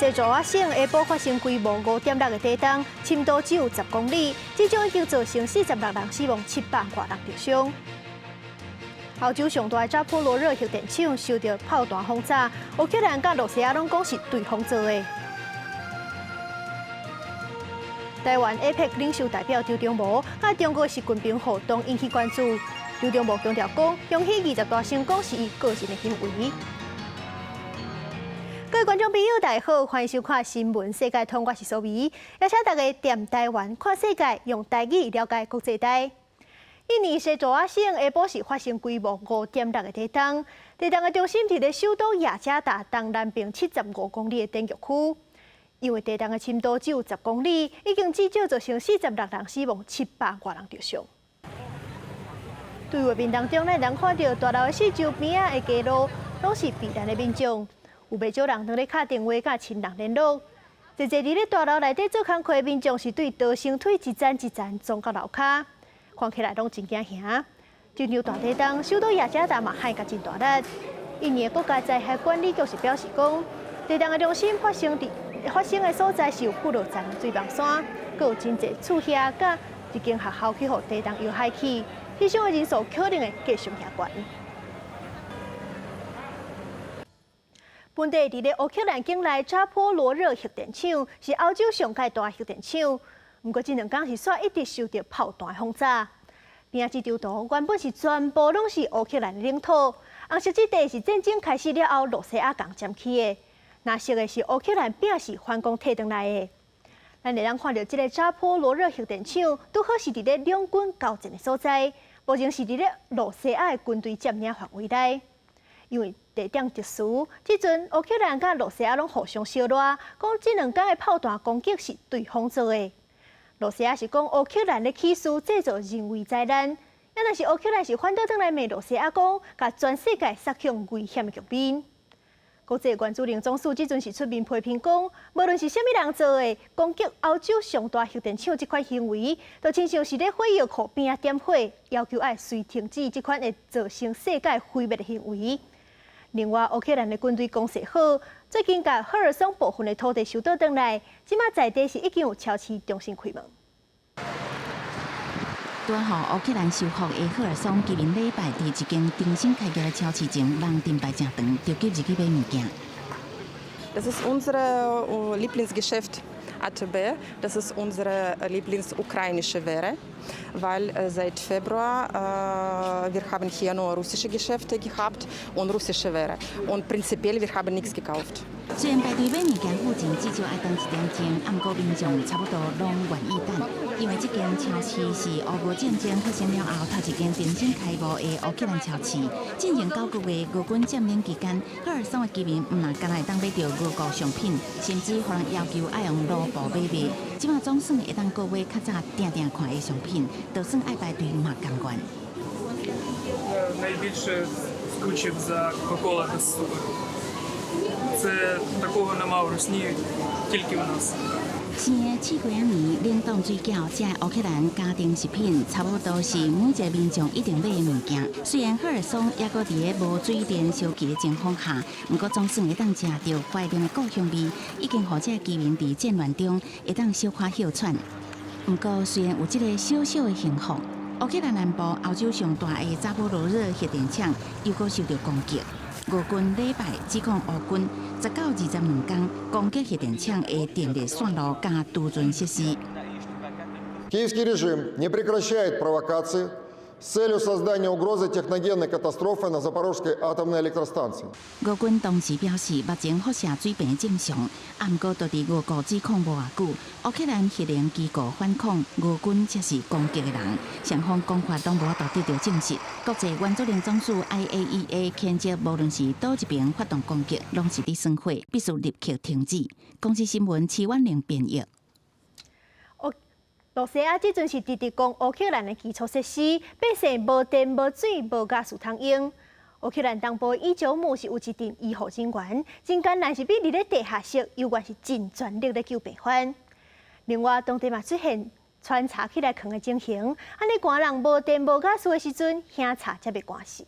西爪哇省下晡發生規模5.6的地動，深度只有10公里，至少已經造成46人死亡，700外人受傷。歐洲上大的扎波羅熱核電廠受到炮彈轟炸，烏克蘭佮羅西亞攏講是對方做的。台灣 APEC 領袖代表張忠謀佮中國習近平互動引起關注。張忠謀強調講，雄起二十大成功是伊個人的行為。各位觀眾朋友，大家好，歡迎收看《新聞世界通》，我是蘇眉，邀請大家踮台灣看世界，用台語了解國際大。印尼西爪哇省下晡是發生規模5.6的地動，地動的中心佇咧首都雅加達東南邊75公里的典獄區。因為地動的深度只有十公里，已經至少造成46人死亡，700外人受傷。對畫面當中，咱會看著大樓的四周邊仔的街路，攏是避難的民眾，有袂少人正咧敲電話佮親人聯絡。濟濟佇咧大樓內底做工課的民眾是對逃生梯一層一層衝到樓跤，看起來攏真驚嚇。這場大地動，首都雅加達嘛撼甲真大力。印尼的國家災害管理局是表示講，地動的中心發生佇發生的所在是有幾落層的水網山，閣有真濟厝遐佮一間學校去予地動搖害去，死傷的人數可能會繼續加懸。問題佇咧烏克蘭境內扎波羅熱核電廠是歐洲上蓋大核電廠，毋過這兩工是煞一直受著炮彈轟炸。邊仔這張圖原本是全部攏是烏克蘭的領土，紅色這塊是戰爭開始了後，羅西亞共佔去的。藍色的是烏克蘭摒是反攻提轉來的。咱會當看著這个扎波羅熱核電廠，拄好是佇咧兩軍交戰的所在，目前是佇咧羅西亞的軍隊佔領範圍內。因為地點特殊，這陣烏克蘭佮羅西亞攏互相相賴，講這兩工的炮彈攻擊是對方做的。羅西亞是講烏克蘭咧起事製造人為災難，啊若是烏克蘭是反倒轉來罵羅西亞講，共全世界殺向危險的局面。國際原子能總署這陣是出面批評講，無論是啥物人做的，攻擊歐洲上大核電廠這款行為，就親像是咧火藥庫邊仔點火，要求愛隨停止這款會造成世界毀滅的行為。另外，烏克蘭的軍隊攻勢好，最近共赫爾松部分的土地收倒轉來，這馬在地是已經有超市重新開門。拄予烏克蘭收復的赫爾松居民禮拜佇一間重新開業的超市前，人陣排誠長，著急入去買物件。 Das ist unser Lieblingsgeschäft ATB. Das ist unsere Lieblingsukrainische Ware, weil seit Februar wir haben hier nur russische Geschäfte gehabt und russische Ware. Und prinzipiell wir haben nichts gekauft. 雖然排隊買物件付錢至少愛等一點鐘，啊，毋過民眾差不多攏願意等，因為這間超市是烏俄戰爭發生了後，頭一間重新開幕的烏克蘭超市。進前9個月俄軍佔領期間，赫爾松的居民毋但干焦會當買著俄國商品，甚至予人要求愛用盧布買賣。這馬總算會當購買較早定定看的商品，就算愛排隊嘛甘願。 Найбільше скучив за Кока-Кола без цукру. Це такого нема в Русні, тільки у нас. 生的刺瓜仔麵、冷凍水餃，這烏克蘭家庭食品，差不多是每一个民眾一定買的物件。雖然赫爾松猶閣佇咧無水電燒氣的情況下，毋過總算會當食著懷念的故鄉味，已經予這个居民佇戰亂中會當小可歇喘。毋過雖然有這个小小的幸福，烏克蘭南部歐洲上大的扎波羅熱核電廠又閣受著攻擊。俄軍禮拜指控烏軍10到22工攻擊核電廠的電力線路佮儲存設施。 Киевский режим не прекращает провокации с целью создания угрозы техногенной катастрофы на Запорожской атомной электростанции. 俄軍當時表示，目前輻射水平正常，啊，毋過就佇俄國指控無偌久，烏克蘭核能機構反控俄軍才是攻擊的人，雙方講法攏無法度得著證實。國際原子能總署 IAEA 譴責，無論是佗一爿發動攻擊，攏是佇耍火，必須立刻停止。公視新聞徐婉玲編譯。羅西亞這陣是直直攻烏克蘭的基礎設施，百姓無電、無水、無瓦斯通用。烏克蘭東部伊久姆是有一陣醫護人員，真艱難是比佇咧地下室，猶原是盡全力咧救病患。另外，當地嘛出現穿插起來囥的情形，按呢寒人無電無瓦斯的時陣，興柴才袂寒死。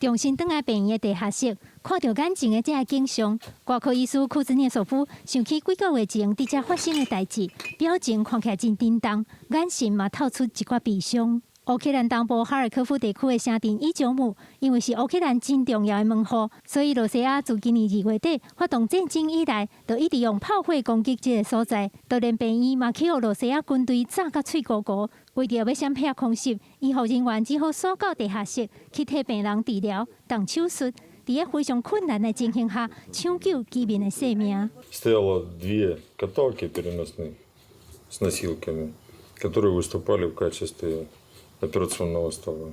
重新轉來病院的地下室，看著眼前的這个景象，外科醫師庫茲涅索夫想起幾個月前佇遮發生的代誌，表情看起來真沉重，眼神嘛透出一寡悲傷。烏克蘭東部哈爾科夫地區的城鎮伊久姆，因為是烏克蘭真重要的門戶，所以羅西亞自今年2月底發動戰爭以來，就一直用炮火攻擊這个所在，就連病院嘛去予羅西亞軍隊炸甲碎糊糊。為著欲閃避空襲，醫護人員只好縮到地下室去替病人治療、動手術。佇咧非常困難的情形下，搶救居民的性命。 Стояло две каталки переносных с носилками, которые выступали в качестве операционного стола.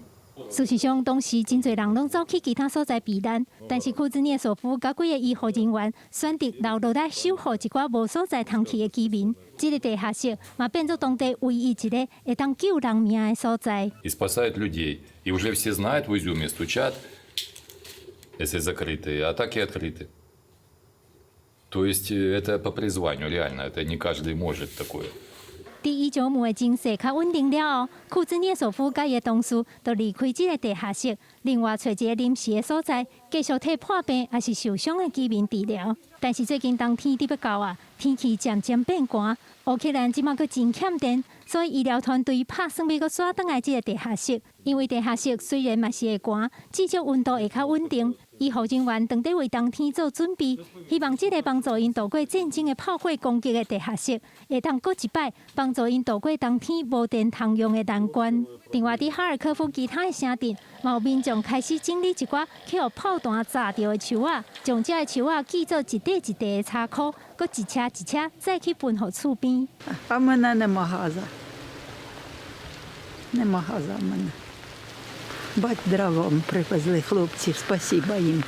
事實上，當時真濟人攏走去其他所在避難，但是庫茲涅索夫佮幾个醫護人員選擇留落來守護一寡無所在通去的居民。這个地下室嘛變做當地唯一一个會當救人命的所在。 И спасают людей. И уже все знают в Изюме, стучат, если закрытые, атаки открыты. То есть это по призванию, реально, это не каждый может такое. 佇伊久姆的情勢較穩定了後，庫茲涅索夫佮伊的同事就離開這个地下室，另外揣一个臨時的所在，繼續替破病抑是受傷的居民治療。但是最近冬天佇欲到啊，天氣漸漸變寒，烏克蘭這馬閣真欠電，所以醫療團隊拍算欲閣徙轉來這个地下室，因為地下室雖然嘛是會寒，至少溫度會較穩定。醫護人員正佇為冬天做準備，希望這个幫助𪜶度過戰爭的炮火攻擊的地下室，會當閣一擺幫助𪜶度過冬天無電通用的難關。另外，佇哈爾科夫其他的城鎮，嘛有民眾開始整理一寡去予炮彈炸著的樹仔，將這个樹仔鋸做一塊一塊的柴箍，閣一車一車載去分予厝邊。 А в мене нема газа. Нема газа в мене. Бать, дрова привезли хлопці, спасибо їм.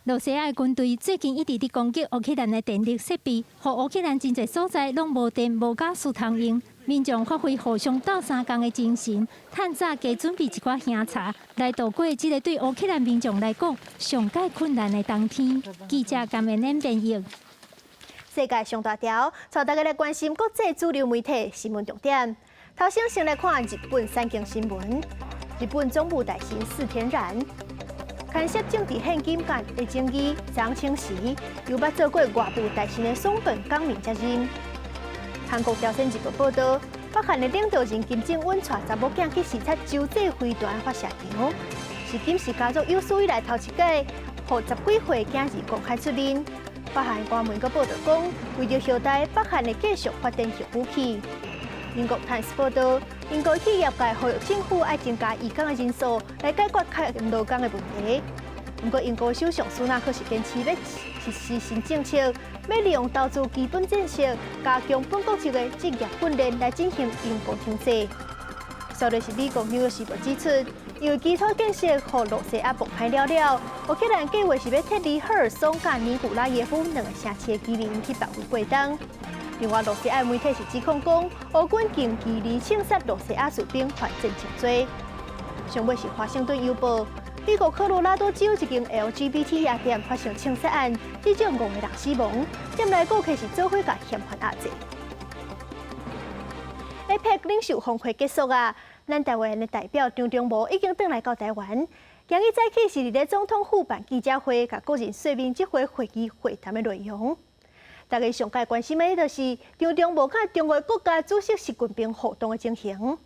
羅西亞的軍隊最近一直佇攻擊烏克蘭的電力設備，予烏克蘭真濟所在攏無電無瓦斯通用。民眾發揮互相鬥相共的精神，趁早加準備一寡香茶，來度過這个對烏克蘭民眾來講上蓋困難的冬天。記者甘文恩編譯。世界上大條，帶大家來關心國際主流媒體新聞重點。頭先先來看日本產經新聞。日本總務大臣寺田鑾牽涉政治獻金案的爭議，昨清時由捌做過外務大臣的松本剛明接任。韓國朝鮮日報報導，北韓的領導人金正恩帶查某囝去視察洲際飛彈發射場，是金氏家族有史以來頭一擺，予十幾歲囝兒公開出面。北韓官媒閣報導講，為著後代，北韓會繼續發展核武器。英國《泰晤士報》報導，英國企業界呼籲政府愛增加移工的人數，來解決欠勞工的問題。毋過，英國首相蘇納克是堅持欲實施新政策，欲利用投資基本建設，加強本國籍的職業訓練來進行用工停滯。消息是美國《紐約時報》指出，因為基礎建設予羅西亞爆歹了了，烏克蘭計劃是欲撤離赫爾松佮尼古拉耶夫兩个城市的居民去別位過冬。另外，羅西亞媒體是指控講，烏軍近距離槍殺羅西亞士兵犯戰爭罪。上尾是華盛頓郵報，美國科羅拉多州一間 LGBT 夜店發生槍殺案，至少五個人死亡，店內顧客是做伙共嫌犯壓制。APEC 領袖峰會結束啊，咱台灣的代表張忠謀已經轉來到台灣。今日早起是佇咧總統府辦記者會，共國人說明這回會議會談的內容。大家上蓋關心的就是張忠謀佮中國國家主席習近平互動的情形。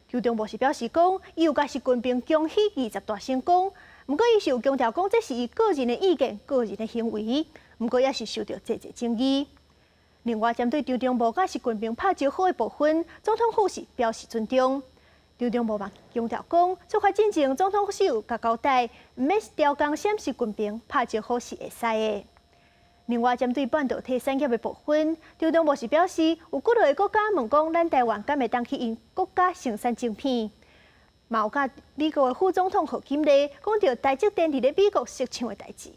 張忠謀是表示講，伊有共習近平恭喜二十大成功，毋過伊是有強調講，這是伊個人的意見、個人的行為，毋過也是受著濟濟爭議。另外，針對張忠謀佮習近平拍招呼的部分，總統府是表示尊重。張忠謀嘛強調講，出發進前，總統府有共交代，毋免刁工閃習近平拍招呼是會使的。另外，針對半導體產業的部分，張忠謀是表示，有幾落個國家問講，咱台灣敢會當去𪜶國家生產晶片？嘛有佮美國的副總統賀錦麗講著台積電佇咧美國設廠的代誌。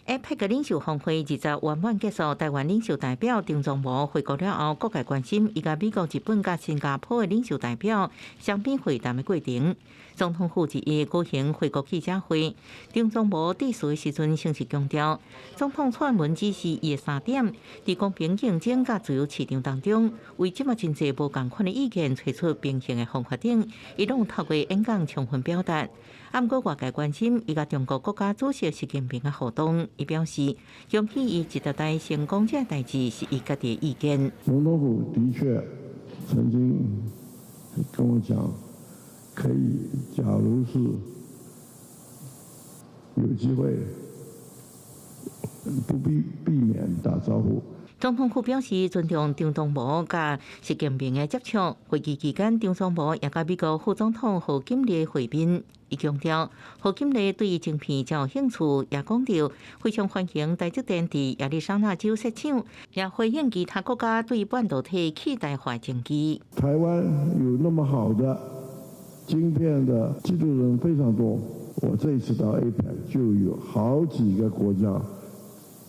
APEC 領袖峰會二十圓滿結束，台灣領袖代表張忠謀回國了後，各界關心伊佮美國、日本佮新加坡的領袖代表雙邊會談的過程。總統府日一舉行回國記者會，張忠謀致辭的時陣，先是強調，總統蔡英文指示伊的三點，佇公平競爭佮自由市場當中，為這馬真濟無仝款的意見揣出平衡的方法頂，伊攏透過演講充分表達。啊，毋過外界關心伊佮中國國家主席習近平的互動，伊表示恭喜伊習大大成功這个代誌是伊家己的意見。總統府的確曾經跟我講，可以，假如是有機會，不必避免打招呼。總統府表示尊重張忠謀佮習近平的接觸。會議期間，張忠謀也佮美國副總統賀錦麗會面。伊強調，賀錦麗對晶片真有興趣，也講著非常歡迎台積電佇亞利桑那州設廠，也回應其他國家對半導體替代化爭議。台灣有那麼好的晶片的技術人非常多，我這一次到 APEC 就有好幾個國家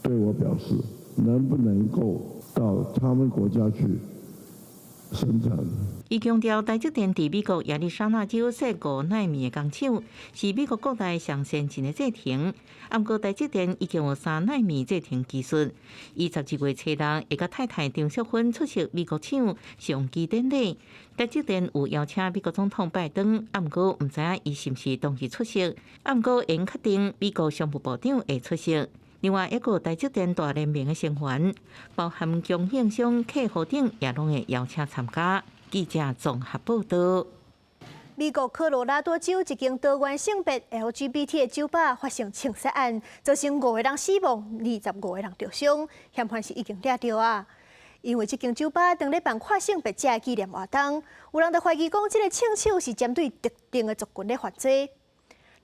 對我表示，能不能夠到他們國家去生產？伊強調，台積電佇美國亞利桑那州設5納米的工廠，是美國國內上先進的製程。毋過台積電已經有3納米製程技術。伊12月初六會佮太太張淑芬出席美國廠上機典禮。台積電有邀請美國總統拜登，毋過毋知影伊是毋是當日出席。毋過已確定美國商務部長會出席。另外一個台積電大聯盟的成員，包含供應商、客戶等，也攏會邀請參加。記者綜合報道。美國科羅拉多州一間多元性別 LGBT 的酒吧發生槍殺案，造成五個人死亡，25個人著傷，嫌犯是已經抓著啊。因為這間酒吧當咧辦跨性別者的紀念活動，有人就懷疑講，這個槍手是針對特定的族群咧犯罪。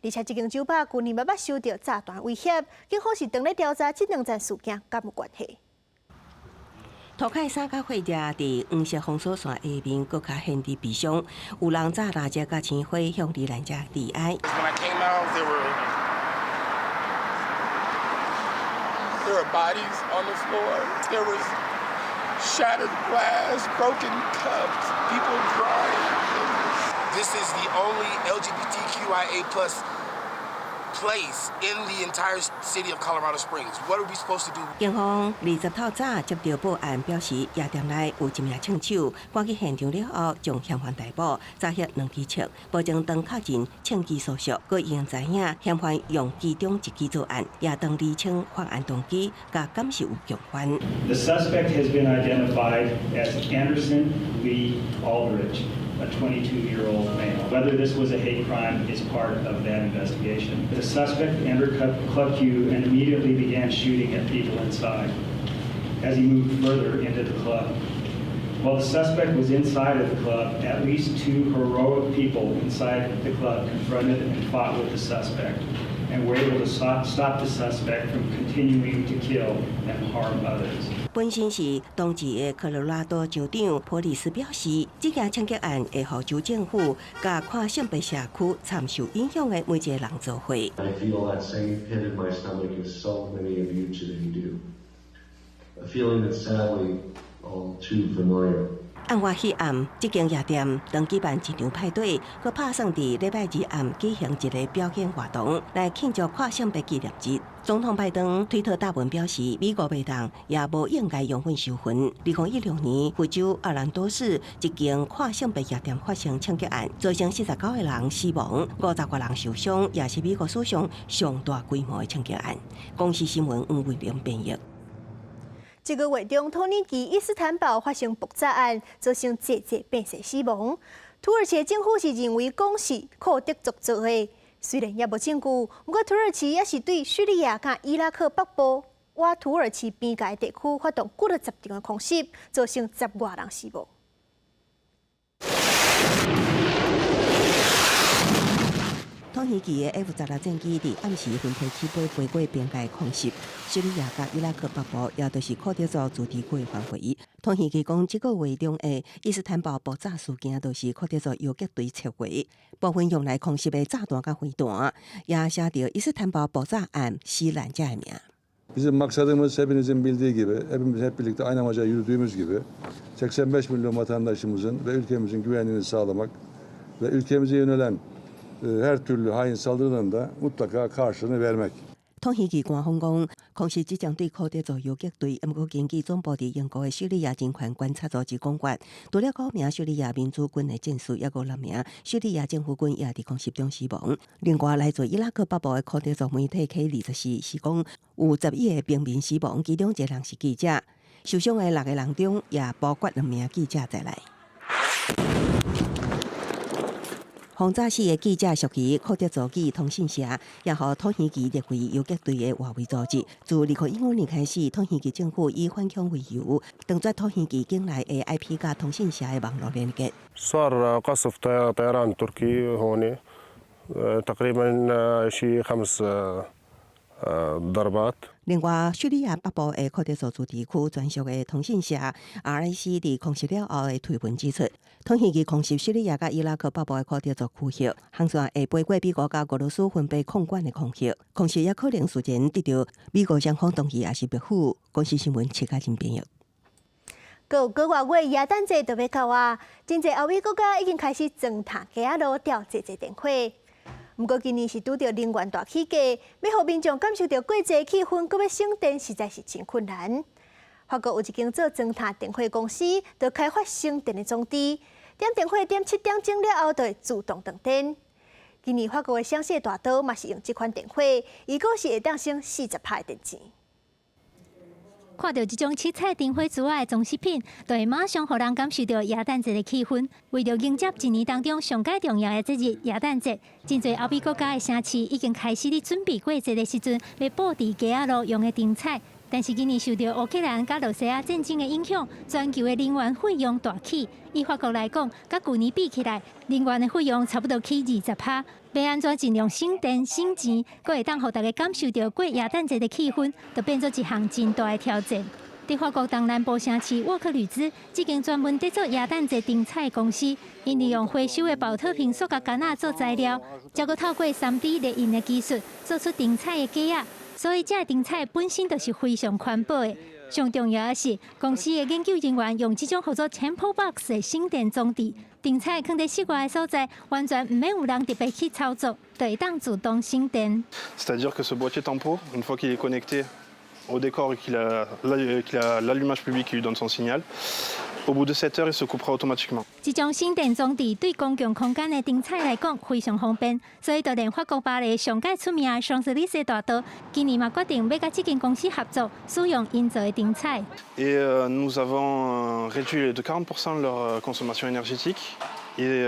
而且這間酒吧舊年嘛捌受著炸彈威脅，警方是當咧調查這兩件事件敢有關係。塗改衫佮血跡佇黃色封鎖線下面，閣較顯得悲傷。有人紮蠟燭佮鮮花向罹難者致哀。 When I came out, there were bodies on the floor. There was shattered glass, broken cups, people crying. This is the only LGBTQIA+ place in the entire city of Colorado Springs. What are we supposed to do? 警方20號早接著報案，表示夜店內有一名槍手，趕去現場了後，將嫌犯逮捕，查獲兩支槍，目前正確認槍支所屬，閣已經知影嫌犯用其中一支作案，也當釐清犯案動機，佮敢是有共犯。 The suspect has been identified as Anderson Lee Aldrich, a 22-year-old male. Whether this was a hate crime is part of that investigation. The suspect entered Club Q and immediately began shooting at people inside as he moved further into the club. While the suspect was inside of the club, at least two heroic people inside the club confronted and fought with the suspect and were able to stop the suspect from continuing to kill and harm others. 本身是當地的科羅拉多州長普利斯表示，這件槍擊案會予州政府佮跨性別社區參受影響的每一個人做伙。 I feel that same pit in my stomach as so many of you today do. A feeling that's sadly all too familiar. 案發彼暗，這間夜店當舉辦一場派對，閣拍算佇禮拜二暗舉行一个表演活動，來慶祝跨性別紀念日。總統拜登推特大文表示，美國袂當也無應該容忍仇恨。2016年，佛州奧蘭多市一間跨性別夜店發生槍擊案，造成49個人死亡，50外人受傷，也是美國史上上大規模的槍擊案。公視新聞黃文玲編譯。這个月中，土耳其伊斯坦堡發生爆炸案，造成濟濟百姓死亡。土耳其政府是認為講是庫德族做的，雖然猶無證據，毋過土耳其也是對敘利亞佮伊拉克北部倚土耳其邊界地區發動幾若十場的空襲，造成十外人死亡。土耳其的 F-16戰機佇暗時分批起飛，飛過邊界空襲，敘利亞佮伊拉克北部，也就是庫德族自治區的範圍。土耳其講，這个月中的伊斯坦堡爆炸事件，就是庫德族游擊隊策劃，部分用來空襲的炸彈佮飛彈，也寫著伊斯坦堡爆炸案死難者的名。 Bizim maksadımız hepinizin bildiği gibi, hepimiz hep birlikte aynı amaca yürüdüğümüz gibi 85 milyon vatandaşımızın ve ülkemizin güvenliğini sağlamak ve ülkemize yönelen her türlü hain saldırının da mutlaka karşılığını vermek. 土耳其官方講，空襲這針對庫德族游擊隊，毋過根據總部佇英國的敘利亞人權觀察組織講法，除了九名敘利亞民主軍的戰士，抑閣六名敘利亞政府軍也佇空襲中死亡。另外，來自伊拉克北部的庫德族媒體 K 24是講有11個平民死亡，其中一個人是記者。受傷的六個人中，也包括兩名記者在內。轟炸死的記者屬於庫德族語通訊社，也予土耳其列為游擊隊的外圍組織。自2015年開始，土耳其政府以反恐為由，斷絕土耳其境內的 IP 佮通訊社的網路連結。 صار قصف طيران تركي هون تقريبا شي خمس ضربات。另外，敘利亞北部的庫德族自治區專屬的通訊社 RIC 佇空襲了後的推文指出，土耳其空襲敘利亞佮伊拉克北部的庫德族區域，航線會飛過美國佮俄羅斯分別控管的空域，空襲也可能事前得著美國雙方同意，抑是默許。公視新聞切開真編譯。閣有幾外月耶誕節就欲到啊！真濟歐美國家已經開始裝炭街仔路吊濟濟燈火。毋過今年是拄著能源大起價，欲予民眾感受著過節氣氛，閣欲省電，實在是真困難。法國有一間做裝炭燈火公司，就開發省電的裝置，點燈火點7點鐘了後，就會自動斷電。今年法國的香榭大道嘛是用這款燈火，預估是會當省40%的電錢。看著這種七彩燈火珠仔的裝飾品，就會馬上予人感受著耶誕節的氣氛。為著迎接一年當中上蓋重要的節日耶誕節，真濟歐美國家的城市已經開始咧準備過節的時陣，欲佈置街仔路用的燈彩。但是今年受著烏克蘭佮羅西亞戰爭的影響，全球的能源費用大起。以法國來講，佮舊年比起來，能源的費用差不多起20%。欲按怎盡量省電省錢，閣會當予大家感受著過耶誕節的氣氛，就變做一項真大的挑戰。佇法國東南部城市沃克呂茲，這間專門佇做耶誕節燈彩的公司，𪜶利用回收的寶特瓶塑膠桿仔做材料，再閣透過3D 列印的技術，做出燈彩的架仔。所以，這個燈彩本身就是非常環保的。上重要的是，公司的研究人員用這種號做 Tempo Box 的省電裝置，燈彩囥佇室外的所在，完全毋免有人特別去操作，就會當自動省電。 C'est-à-dire que ce boîtier Tempo, une fois qu'il est connecté au décor et qu'il a l'allumage public qui lui donne son signal, au bout de 7 heures, il se coupera automatiquement. 這種省電裝置對公共空間的燈彩來講非常方便，所以就連法國巴黎上蓋出名的香榭麗舍大道，今年嘛決定欲佮這間公司合作，使用𪜶做的燈彩。 Et nous avons réduit de 40% leur consommation énergétique et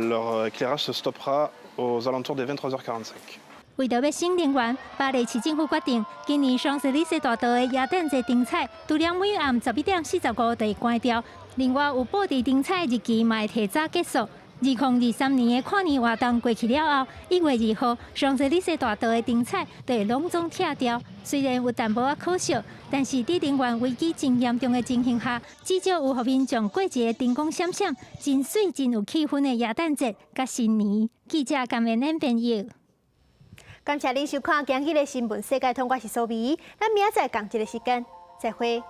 leur éclairage se stoppera aux alentours des 23h45. 為著欲省能源，巴黎市政府決定，今年香榭麗舍大道的耶誕節燈彩，除了每暗11點45就會關掉。另外，有佈置燈彩日期嘛會提早結束。2023年的跨年活動過去了後，1月2號，香榭麗舍大道的燈彩就會攏總拆掉。雖然有淡薄仔可惜，但是佇能源危機真嚴重的情形下，至少有予民眾過一個燈光閃閃、真媠真有氣氛的耶誕節佮新年。記者甘元恩編譯。感謝您收看今日的新聞世界通，我是蘇美，咱明仔載仝一个時間，再會。